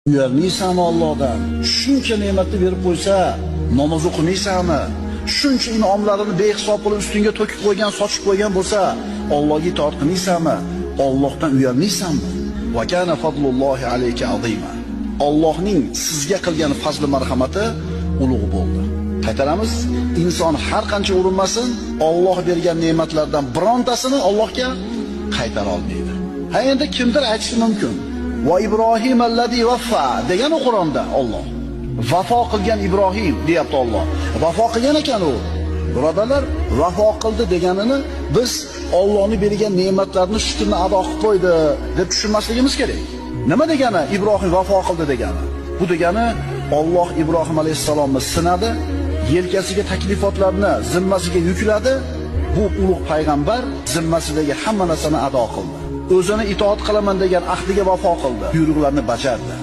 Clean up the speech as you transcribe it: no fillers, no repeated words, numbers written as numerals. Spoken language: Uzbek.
Uyalmaysanmi Allohdan? Shuncha ne'matni berib qo'ysa, namoz o'qimaysanmi? Shuncha in'omlarini behisob qilib ustingga to'kib qo'ygan, sochib qo'ygan bo'lsa, Allohga itoat qilmaysanmi? Allohdan uyalmaysanmi? Va kana fadlullohi alayka azima. Allohning sizga qilgan fazli marhamati ulug' bo'ldi. Qaytaramiz, inson har qancha urinmasin, Alloh bergan ne'matlardan birontasini Allohga qaytara olmaydi. Ha, endi kimdir aytishi mumkin. Va Ibrohim allazi vaffa degan Qur'onda Alloh. Vafo qilgan Ibrohim deyapti Alloh. Vafo qilgan ekan u. Birodarlar, vafo qildi deganini biz Allohning bergan ne'matlarini shukrini ado qilib qo'ydi deb tushunmasligimiz kerak. Nima degani Ibrohim vafo qildi degani? Bu degani Alloh Ibrohim alayhissalomni sinadi, yelkasiga taklifotlarni zimmasiga yukladi. Bu ulug' payg'ambar zimmasidagi hamma narsani ado qildi. O'zini itoat qilaman degan ahdiga vafo qildi, buyruqlarni bajardi.